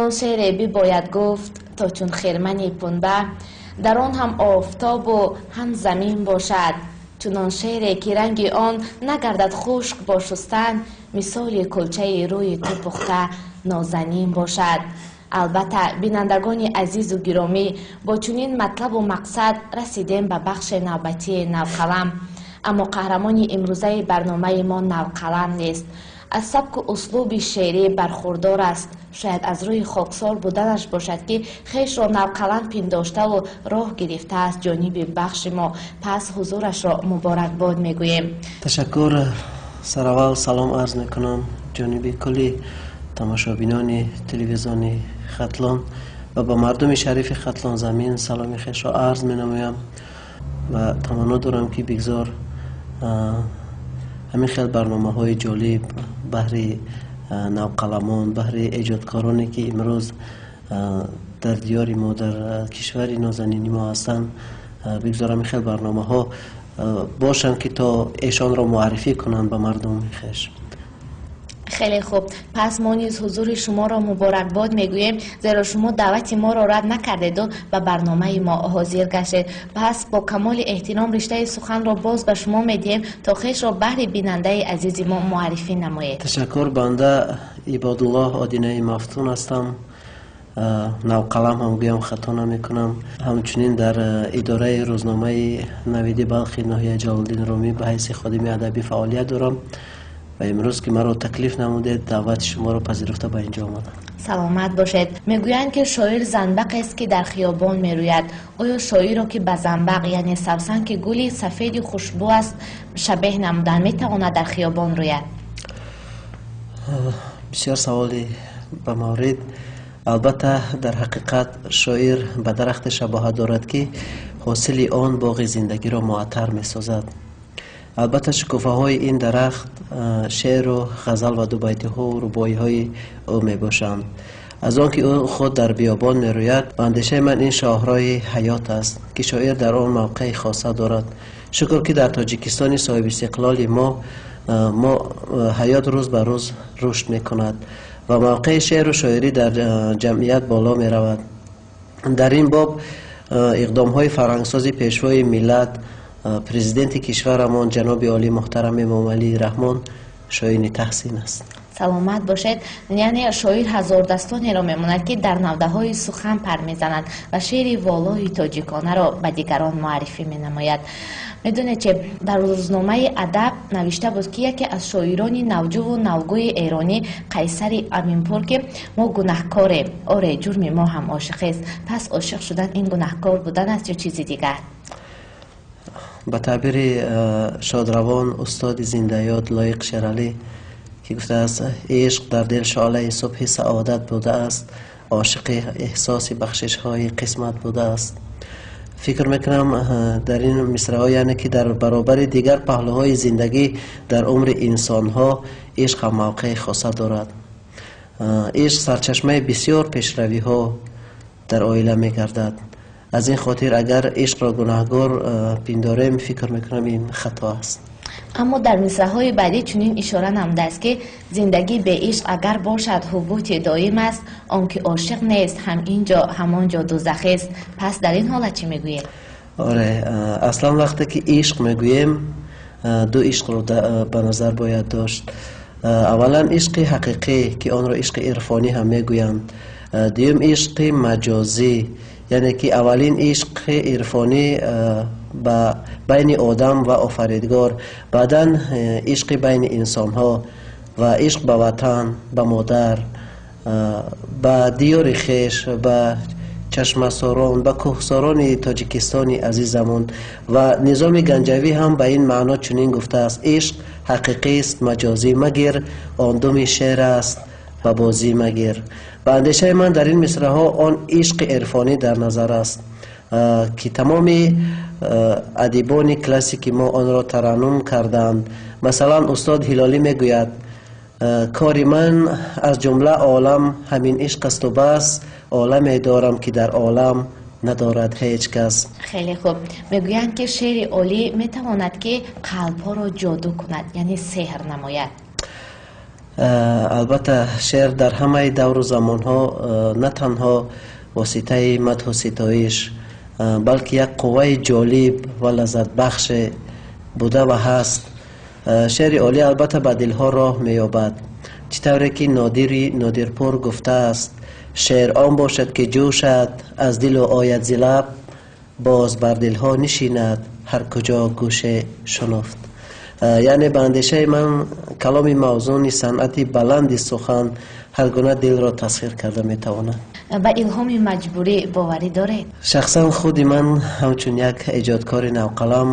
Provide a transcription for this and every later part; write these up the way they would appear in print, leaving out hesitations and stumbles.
Чунон шеъре бибояд гуфт, то чун хирмани пунба дар он ҳам офтобу ҳам замин бошад. Чунон шеъре ки ранги он нагардад хушк бо шустан, мисоли кулчаи рӯи ту пухта нозанин бошад. Албатта, бинандагони азизу гиромӣ, бо чунин матлабу мақсад расидем ба бахши навбатии «Навқалам». Аммо қаҳрамони имрӯзаи барномаи мо навқалам нест, аз сабку услуби шеърӣ бархурдор аст. Шояд аз рӯи хоксор буданаш бошад, ки хешро навқалам пиндоштаву роҳ гирифтааст ҷониби бахши мо. Пас ҳузурашро муборакбод мегӯем. Ташаккур. Сараввал салом арз мекунам ҷониби кулли тамошобинони телевизиони Хатлон ва ба мардуми шарифи Хатлонзамин саломи хешро арз менамоям ва таманно дорам, ки бигзор ҳамин хел барномаҳои ҷолиб баҳри навқаламон, баҳри эҷодкороне, ки имрӯз дар диёри мо, дар кишвари нозанини мо ҳастанд, бигзор ҳамин хел барномаҳо бошанд, ки то эшонро муаррифӣ кунанд ба мардуми хеш. Хеле хуб. Пас мо низ ҳузури шуморо муборакбод мегӯем, зеро шумо даъвати моро рад накардеду ба барномаи мо ҳозир гаштед. Пас бо камоли эҳтиром риштаи суханро боз ба шумо медиҳем, то хешро баҳри бинандаи азизи мо муаррифӣ намоед. Ташаккур. Банда Ибодуллоҳ Одинаи Мафтун ҳастам, навқалам ҳам гӯям, хато намекунам. Ҳамчунин дар идораи рӯзномаи «Навиди Балхи» ноҳияи Ҷалолиддин Румӣ ба ҳайси ходими адабӣ фаъолият дорам ва имрӯз, ки маро таклиф намудед, даъвати шуморо пазируфта, ба инҷо омадам. Саломат бошед. Мегӯянд, ки шоир занбақест, ки дар хиёбон мерӯяд. Оё шоиро, ки ба занбақ, яъне савсан, ки гули сафеди хушбӯ аст, шабеҳ намудан, метавонад дар хиёбон рӯяд? Бисёр саволи ба маврид. Албатта, дар ҳақиқат шоир ба дарахте шабоҳат дорад, ки ҳосили он боғи зиндагиро муаттар месозад. Албатта, шукуфаҳои ин дарахт шеъру ғазал ва дубайтиҳову рубоиҳои ӯ мебошанд. Аз он ки ӯ худ дар биёбон мерӯяд, ба андешаи ман, ин шоҳроҳи ҳаёт аст, ки шоир дар он мавқеи хоса дорад. Шукр, ки дар Тоҷикистони соҳибистиқлоли мо ҳаёт рӯз ба рӯз рушд мекунад ва мавқеи шеъру шоирӣ дар ҷамъият боло меравад. Дар ин боб иқдомҳои фарҳангсози Пешвои миллат, Президенти кишварамон ҷаноби олӣ муҳтарам Эмомалӣ Раҳмон шоёни таҳсин аст. Саломат бошед. Яъне шоир ҳазордастонеро мемонад, ки дар навдаҳои сухан пар мезанад ва шеъри волои тоҷиконаро ба дигарон муаррифӣ менамояд. Медонед, че дар рӯзномаи «Адаб» навишта буд, ки яке аз шоирони навҷуву навгӯи эронӣ Қайсари Аминпур, ки мо гунаҳкорем, оре, ҷурми мо ҳам ошиқист. Пас ошиқ шудан ин гунаҳкор будан аст ё чизи дигар? Ба таъбири шодравон устоди зиндаёд Лоиқ Шералӣ, ки гуфтааст: «Ишқ дар дил шӯълаи субҳи саодат будааст, ошиқи эҳсоси бахшишҳои қисмат будааст», фикр мекунам, дар ин мисраҳо, яъне ки дар баробари дигар паҳлӯҳои зиндагӣ дар умри инсонҳо ишқ ҳам мавқеи хоса дорад. Ишқ сарчашмаи бисёр пешравиҳо дар оила мегардад. Аз ин хотир, агар ишқро гунаҳгор пиндорем, фикр мекунам, ин хато аст. Аммо дар мисраҳои баъдӣ чунин ишора намудааст, ки зиндагӣ беишқ агар бошад, ҳубути доим аст, он ки ошиқ нест, ҳам ин ҷо, ҳамон ҷо дӯзахест. Пас дар ин ҳолат чӣ мегӯед? Оре, аслан вақте ки ишқ мегӯем, ду ишқро ба назар бояд дошт. Аввалан, ишқи ҳақиқӣ, ки онро ишқи ирфонӣ ҳам мегӯянд, дуюм, ишқи маҷозӣ. Яъне ки аввалин ишқи ирфонӣ ба байни одам ва Офаридгор, баъдан ишқи байни инсонҳо ва ишқ ба ватан, ба модар, ба диёри хеш, ба чашмасорон, ба кӯҳсорони Тоҷикистони азизамон. Ва Низоми Ганҷавӣ ҳам ба ин маъно чунин гуфтааст: «Ишқ ҳақиқист, маҷозӣ магир, он думи шер аст, ба бозӣ магир». Ба андешаи ман, дар ин мисраҳо он ишқи ирфонӣ дар назар аст, ки тамоми адибони классики мо онро тараннум карданд. Масалан, устод Ҳилолӣ мегӯяд: «Кори ман аз ҷумла олам ҳамин ишқ асту бас, оламе дорам, ки дар олам надорад ҳеҷ кас». Хеле хуб. Мегӯянд, ки шеъри олӣ метавонад, ки қалбҳоро ҷоду кунад, яъне сеҳр намояд. Албатта, шеър дар ҳамаи давру замонҳо на танҳо воситаи мадҳу ситоиш, балки як қувваи ҷолиб ва лаззатбахше буда ва ҳаст. Шеъри олӣ албатта ба дилҳо роҳ меёбад. Чӣ тавре ки Нодири Нодирпур гуфтааст: шеър он бошад, ки ҷӯшад аз дилу ояд зи лаб, боз бар дилҳо нишинад ҳар куҷо гӯше шунафт. Яъне, ба андешаи ман, каломи мавзуни санъати баланди сухан ҳар гуна дилро тасхир карда метавонад. Ба илҳоми маҷбурӣ боварӣ доред? Шахсан худи ман ҳамчун як эҷодкори навқалам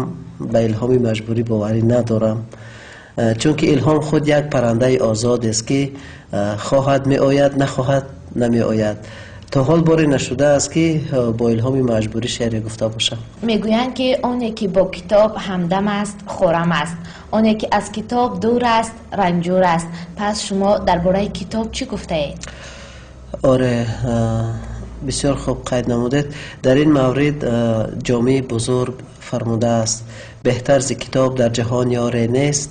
ба илҳоми маҷбурӣ боварӣ надорам, чунки илҳом худ як паррандаи озодест, ки хоҳад меояд, нахоҳад намеояд. То ҳол боре нашудааст, ки бо илҳоми маҷбурӣ шеъре гуфта бошам. Мегӯянд, ки оне ки бо китоб ҳамдам аст, хорам аст, оне ки аз китоб дур аст, ранҷур аст. Пас шумо дар бораи китоб чӣ гуфтаед? Оре, бисёр хуб қайд намудед. Дар ин маврид Ҷомии бузург фармудааст: беҳтар зи китоб дар ҷаҳон ёре нест,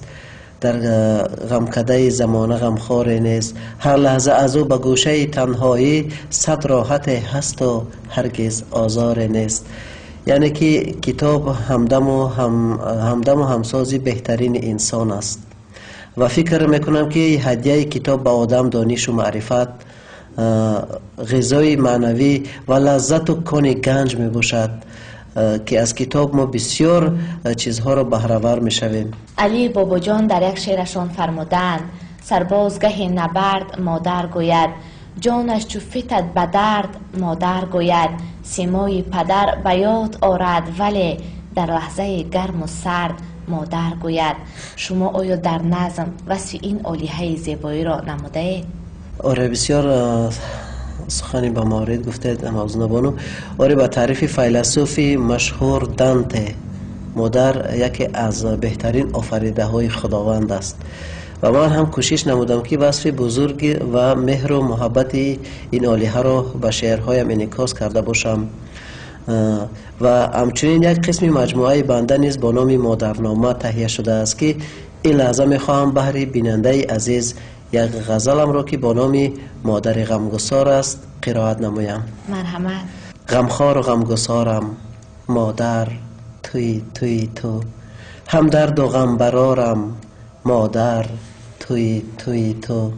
дар ғамкадаи замона ғамхоре нест. Ҳар лаҳза аз ӯ ба гӯшаи танҳоӣ сад роҳате ҳасту ҳаргиз озоре нест. Яъне ки китоб ҳамдаму ҳамсози беҳтарини инсон аст ва фикр мекунам, ки ҳадияи китоб ба одам донишу маърифат, ғизои маънавӣ ва лаззату кони ганҷ мебошад, ки аз китоб мо бисёр чизҳоро баҳравар мешавем. Али Бобоҷон дар як шеърашон фармудаанд: сарбоз гаҳи набард модар гӯяд, ҷонаш чу фитад ба дард модар гӯяд, симои падар ба ёд орад, вале дар лаҳзаи гарму сард модар гӯяд. Шумо оё дар назм васфи ин олиҳаи зебоиро намудаед? Оре, бисёр сухани ба маврид гуфтед, Мавзуна бону. Оре, ба таърифи файласуфи машҳур Данте, модар яке аз беҳтарин офаридаҳои Худованд аст ва ман ҳам кӯшиш намудам, ки васфи бузурги ва меҳру муҳаббати ин олиҳаро ба шеърҳоям инъикос карда бошам. Ва ҳамчунин як қисми маҷмӯаи банда низ бо номи Модарнома таҳия шудааст, ки ин лаҳза мехоҳам баҳри бинандаи азиз як ғазаламро, ки бо номи Модари ғамгусор аст, қироат намоям. Марҳамат. Ғамхору ғамгусорам, модар, туи, туи ту, ҳам дарду ғам барорам, модар, туи, туи ту,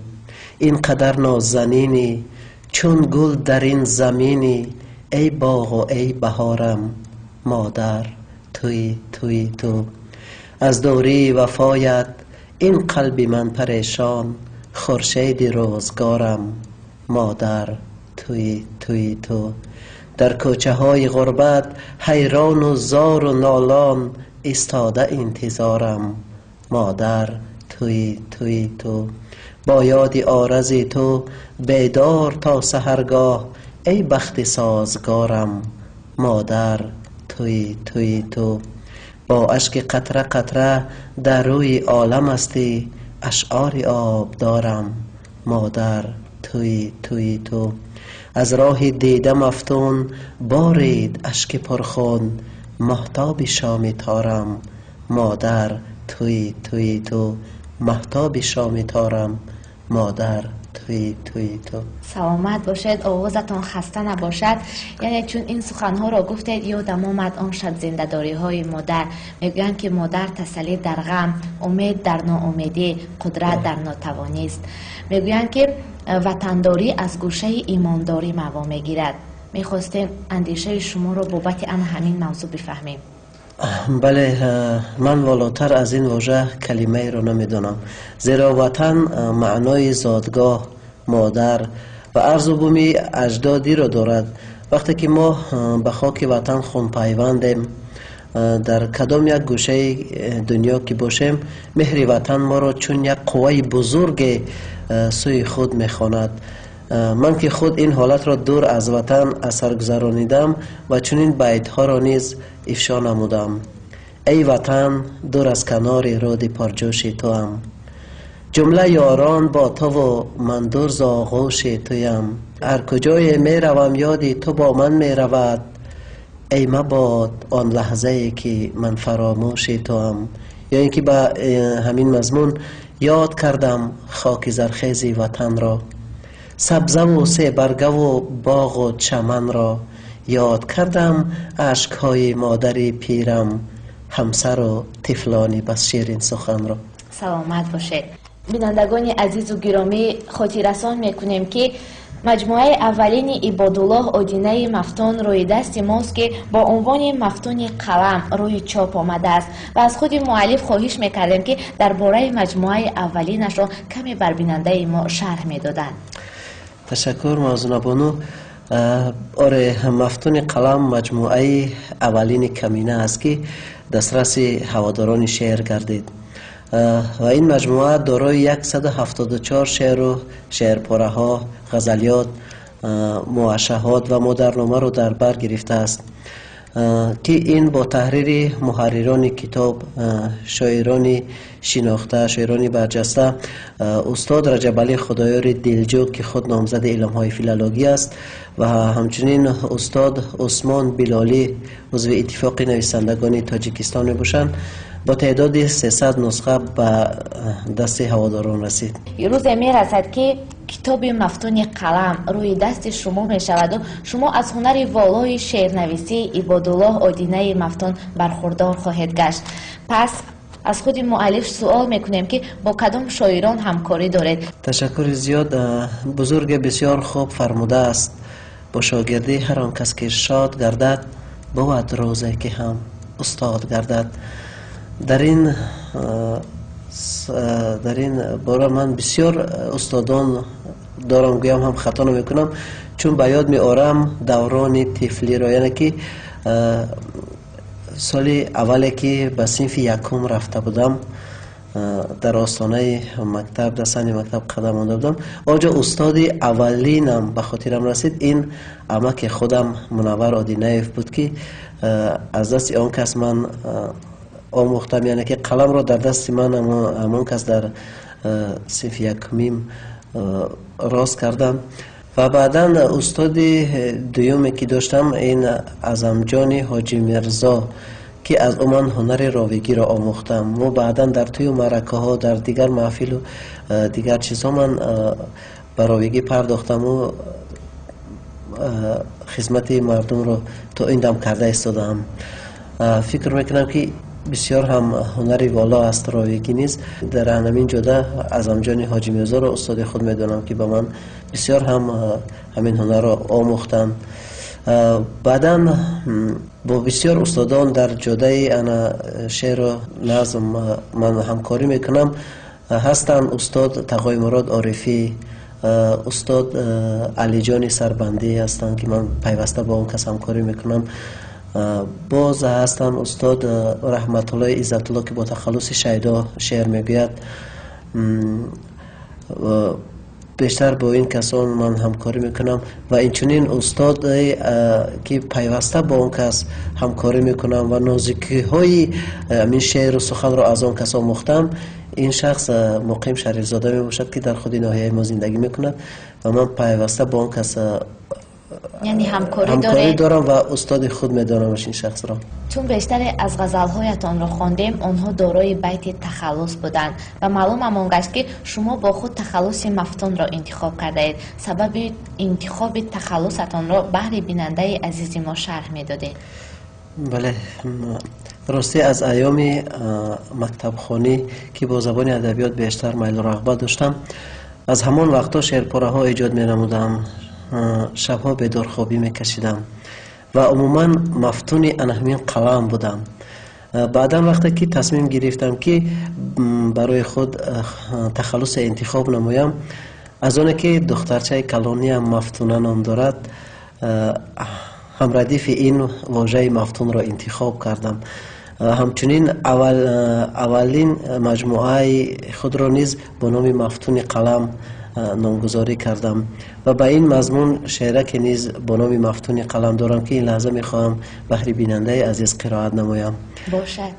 ин қадар нозанинӣ, чун гул дар ин заминӣ, эй боғу эй баҳорам, модар, туи, туи ту. Аз дурии вафоят ин қалби ман парешон, хуршеди рӯзгорам, модар, туи, туи ту. Дар кӯчаҳои ғурбат ҳайрону зору нолон истода интизорам, модар, туи, туи ту. Бо ёди орзи ту бедор то саҳаргоҳ, эй бахти созгорам, модар, туи, туи ту. Бо ашки қатра қатра дар рӯи олам ҳастӣ, ашъори обдорам, модар, туи, туи ту. Аз роҳи дида мафтун борид ашки пурхун, моҳтоби шоми торам, модар, туи, туи ту, моҳтоби шоми торам, модар, туи, туи ту. Саломат бошед, овозатон хаста набошад. Яъне чун ин суханҳоро гуфтед, ёдам омад он шаб зиндадориҳои модар. Мегӯянд, ки модар тасаллӣ дар ғам, умед дар ноумедӣ, қудрат дар нотавонист. Мегӯянд, ки ватандорӣ аз гӯшаи имондорӣ маво мегирад. Мехостем андешаи шуморо бобати ана ҳамин мавзӯъ бифаҳмем. Бале, ман волотар аз ин вожа калимаеро намедонам, зеро ватан маънои зодгоҳ, модар ва арзу буми аҷдодиро дорад. Вақте ки мо ба хоки ватан хунпайвандем, дар кадом як гӯшаи дунё ки бошем, меҳри ватан моро чун як қувваи бузурге сӯи худ мехонад. Ман ки худ ин ҳолатро дур аз ватан асаргузаронидам ва чунин байтҳоро низ ифшо намудам: эй ватан, дур аз канори рӯди парҷӯши туам, ҷумла ёрон бо туву ман дур з оғӯши туям, ҳар куҷое меравам ёди ту бо ман меравад, эй мабод он лаҳзае ки ман фаромӯши туам. Ё ин ки ба ҳамин мазмун: Ёд кардам хоки зархези ватанро, сабзаву себаргаву боғу чаманро. Ёд кардам ашкҳои модари пирам, ҳамсару тифлони бас ширин суханро. Саломат бошед. Бинандагони азизу гиромӣ, хотиррасон мекунем, ки маҷмӯаи аввалини Ибодуллоҳ Одинаи Мафтун рӯи дасти мост, ки бо унвони «Мафтуни қалам» рӯи чоп омадааст, ва аз худи муаллиф хоҳиш мекардем, ки дар бораи маҷмӯаи аввалинашро каме бар бинандаи мо шарҳ медоданд. Ташаккур, Мавзунабону. Оре, «Мафтуни қалам» маҷмӯаи аввалини камина аст, ки дастраси ҳаводорони шеър гардид, ва ин маҷмӯа дорои 174 шеъру шеърпораҳо, ғазалиёт, муашшаҳот ва модарномаро дар бар гирифтааст, ки ин бо таҳрири муҳаррирони китоб, шоирони шинохта, шоирони барҷаста, устод Раҷабалӣ Худоёри Дилҷӯ, ки худ номзади илмҳои филологӣ аст, ва ҳамчунин устод Усмон Билолӣ, узви Иттифоқи нависандагони Тоҷикистон мебошанд, бо теъдоди 300 нусха ба дасти ҳаводорон расид. Рӯзе мерасад, ки китоби «Мафтуни қалам» рӯи дасти шумо мешаваду шумо аз ҳунари волои шеърнависии Ибодуллоҳ Одинаи Мафтун бархурдор хоҳед гашт. Пас аз худи муаллиф суол мекунем, ки бо кадом шоирон ҳамкорӣ доред? Ташаккури зиёд. Бузурге бисёр хуб фармудааст: бо шогирдӣ ҳар он кас ки шод гардад, бувад рӯзе ки ҳам устод гардад. Дар ин бора ман бисёр устодон дорам, гӯям ҳам хато намекунам, чун ба ёд меорам даврони тифлиро, яъне ки соли аввале ки ба синфи якум рафта будам, дар остонаи мактаб, дар саҳни мактаб қадам монда будам, он ҷо устоди аввалинам ба хотирам расид. Ин амаки худам Мунаввар Одинаев буд, ки аз дасти он кас ман омӯхтам, яъне ки қаламро дар дасти ман ҳамон кас дар синфи якумим рост кардам. Ва баъдан устоди дуюме ки доштам, ин Аъзамҷони Ҳоҷи Мирзо, ки аз ӯ ман ҳунари ровигиро омӯхтам. Мо баъдан дар тӯю маъракаҳо, дар дигар маҳфилу дигар чизҳо ман ба ровигӣ пардохтаму хизмати мардумро то ин дам карда истодаам. Фикр мекунам, ки бисёр ҳам ҳунари воло аст ровигӣ низ. Дар ҳамин ҷода Аъзамҷони Ҳоҷи Мирзоро устоди худ медонам, ки ба ман бисёр ҳам ҳамин ҳунарро омӯхтанд. Баъдан бо бисёр устодон дар ҷодаи ана шеъру назм ман ҳамкорӣ мекунам. Ҳастанд устод Тағои Мурод Орифӣ, устод Алиҷони Сарбандӣ ҳастанд, ки ман пайваста бо он кас ҳамкорӣ мекунам. Боз ҳастанд устод Раҳматуллои Иззатулло, ки бо тахаллуси Шайдо шеър мегӯяд. Бештар бо ин касон ман ҳамкорӣ мекунам ва инчунин устоде, ки пайваста бо он кас ҳамкорӣ мекунам ва нозукиҳои ҳамин шеъру суханро аз он кас омӯхтам, ин шахс Муқим Шарифзода мебошад, ки дар худи ноҳияи мо зиндагӣ мекунад ва ман пайваста бо он кас Яъне ҳамкорӣ ҳамкорӣ доред? Дорам ва устоди худ медонамаш ин шахсро. Чун бештаре аз ғазалҳоятонро хондем, онҳо дорои байти тахаллус буданд ва маълумам он гашт, ки шумо бо худ тахаллуси Мафтунро интихоб кардаед. Сабаби интихоби тахаллусатонро баҳри бинандаи азизи мо шарҳ медодед. Бале, ростӣ, аз айёми мактабхонӣ, ки бо забони адабиёт бештар майлу рағбат доштам, аз ҳамон вақтҳо шеърпораҳо эҷод менамудам, шабҳо бедорхобӣ мекашидам ва умуман мафтуни ана ҳамин қалам будам. Баъдан вақте ки тасмим гирифтам, ки барои худ тахаллусе интихоб намоям, аз оне ки духтарчаи калониям Мафтуна ном дорад, ҳамрадифи ин вожаи мафтунро интихоб кардам. Ҳамчунин аввалин маҷмӯаи худро низ бо номи «Мафтуни қалам» номгузорӣ кардам ва ба ин мазмун шеъраке низ бо номи «Мафтуни қалам» дорам, ки ин лаҳза мехоҳам баҳри бинандаи азиз қироат намоям. Бошад.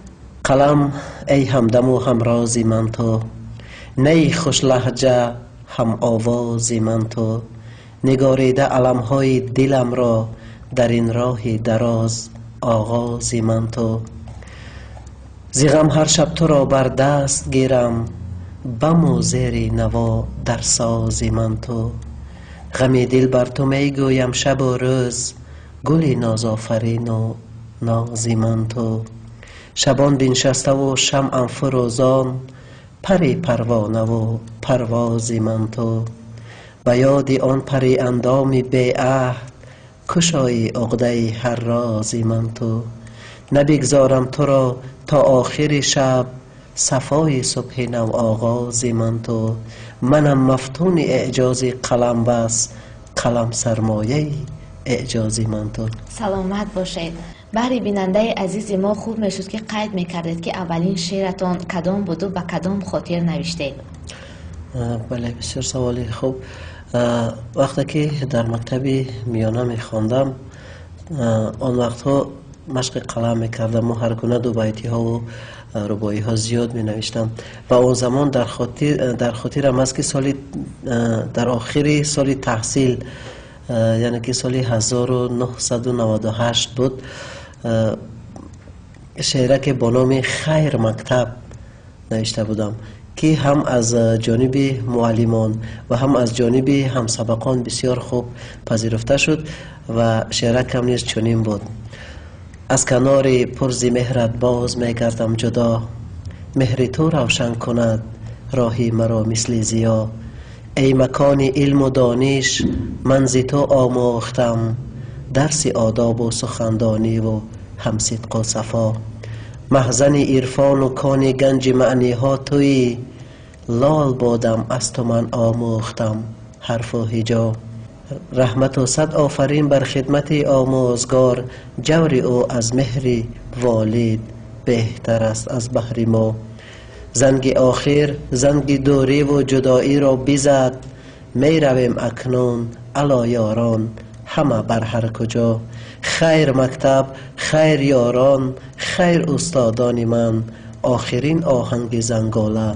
Қалам, эй ҳамдаму ҳамрози ман ту, наи хушлаҳҷа ҳамовози ман ту, нигорида аламҳои диламро дар ин роҳи дароз оғози ман ту. Зи ғам ҳар шаб туро бар даст гирам, Баму зери наво дар сози ман ту. Ғами дил бар ту мегӯям шабу рӯз, гули нозофарину нози ман ту. Шабон биншаставу шамъам фурӯзон, пари парвонаву парвози ман ту. Ба ёди он пари андоми беаҳд, кушои уқдаи ҳар рози ман ту. Набигзорам туро то охири шаб, сафои субҳи нав оғози ман ту. Манам мафтуни эъҷози қалам, бас қалам сармояи эъҷози ман ту. Саломат бошед. Баҳри бинандаи азизи мо хуб мешуд, ки қайд мекардед, ки аввалин шеъратон кадом буду ба кадом хотир навиштед. Бале, бисёр саволи хуб. Вақте ки дар мактаби миёна мехондам, он вақтҳо машқи қалам мекардам ва ҳар гуна дубайтиҳову рубоиҳо зиёд менавиштам ва он замон дар хотирам аст, ки соли дар охири соли таҳсил, яъне ки соли 1998 буд, шеъраке бо номи «Хайр, мактаб» навишта будам, ки ҳам аз ҷониби муаллимон ва ҳам аз ҷониби ҳамсабақон бисёр хуб пазируфта шуд. Ва шеъракам низ чунин буд: аз канори пурзи меҳрат боз мегардам ҷудо, меҳри ту равшан кунад роҳи маро мисли зиё. Эй макони илму дониш, ман зи ту омӯхтам дарси одобу сухандониву ҳам сидқу сафо. Маҳзани ирфону кони ганҷи маъниҳо туӣ, лол бодам, аз ту ман омӯхтам ҳарфу ҳиҷо. Раҳмату сад офарин бар хидмати омӯзгор, ҷаври ӯ аз меҳри волид беҳтар аст аз баҳри мо. Занги охир занги дӯриву ҷудоиро бизад, меравем акнун, ало ёрон, ҳама бар ҳар куҷо. Хайр, мактаб, хайр, ёрон, хайр, устодони ман, охирин оҳанги зангола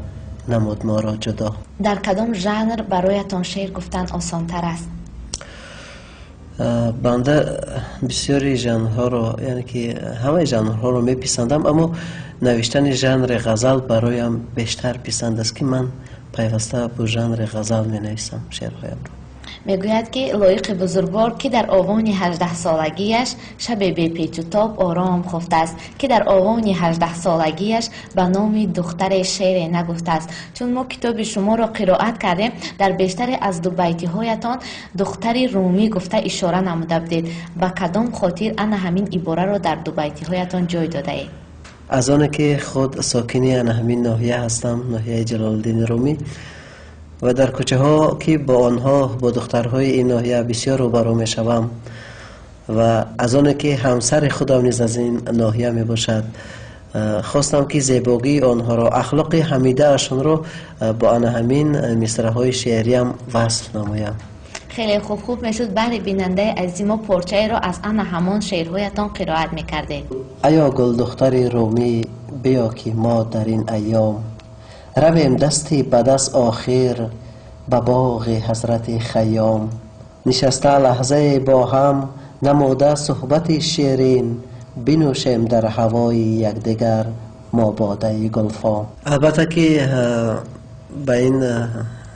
намуд моро ҷудо. Дар кадом жанр бароятон шеър гуфтан осонтар аст? Банда бисёри жанрҳоро, яъне ки ҳамаи жанрҳоро меписандам, аммо навиштани жанри ғазал бароям бештар писанд аст, ки ман пайваста бо жанри ғазал менависам шеърҳоямро. Мегӯяд, ки Лоиқи бузургвор, ки дар овони 18-солагиаш шабе бепечутоб ором хуфтааст, ки дар овони 18-солагиаш ба номи духтаре шеъре нагуфтааст. Чун мо китоби шуморо қироат кардем, дар бештаре аз дубайтиҳоятон духтари румӣ гуфта ишора намуда будед. Ба кадом хотир ана ҳамин ибораро дар дубайтиҳоятон ҷой додаед? Аз оне ки худ сокини ана ҳамин ноҳия ҳастам, ноҳияи Ҷалолиддини Румӣ, ва дар кӯчаҳо ки бо онҳо, бо духтарҳои ин ноҳия бисёр рӯбарӯ мешавам, ва аз оне ки ҳамсари худам низ аз ин ноҳия мебошад, хостам, ки зебогии онҳоро, ахлоқи ҳамидаашонро бо ана ҳамин мисраҳои шеъриям васф намоям. Хеле хуб. Хуб мешуд, баҳри бинандаи азизи мо порчаеро аз ана ҳамон шеърҳоятон қироат мекардед. Аё гулдухтари румӣ, биё, ки мо дар ин айём равем дасти ба даст охир ба боғи ҳазрати Хайём. Нишаста лаҳзае бо ҳам, намуда суҳбати ширин, бинӯшем дар ҳавои якдигар мо бодаи гулфом. Албатта ки ба ин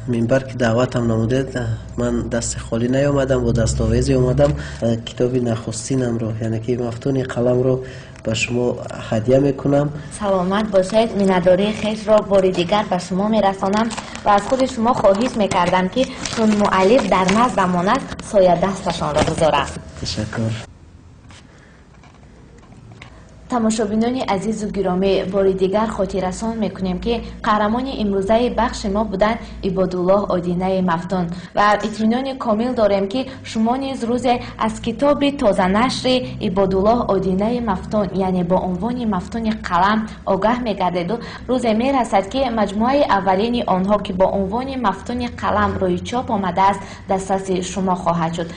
минбар ки даъватам намудед, ман дасти холӣ наёмадам, бо дастовезе омадам. Китоби нахустинамро, яъне ки «Мафтуни қаламро» ба шумо ҳадя мекунам. Саломат бошед. Миннатдории хешро бори дигар ба шумо мерасонам ва аз худи шумо хоҳиш мекардам, ки чун муаллиф дар наздамон аст, соядасташонро гузорад. Ташаккур. Тамошобинони азизу гиромӣ, бори дигар хотиррасон мекунем, ки қаҳрамони имрӯзаи бахши мо буданд Ибодуллоҳ Одинаи Мафтун, ва итминони комил дорем, ки шумо низ рӯзе аз китоби тозанашри Ибодуллоҳ Одинаи Мафтун, яъне бо унвони «Мафтуни қалам» огаҳ мегардеду рӯзе мерасад, ки маҷмӯаи аввалини онҳо, ки бо унвони «Мафтуни қалам» рӯи чоп омадааст, дастраси шумо хоҳад шуд.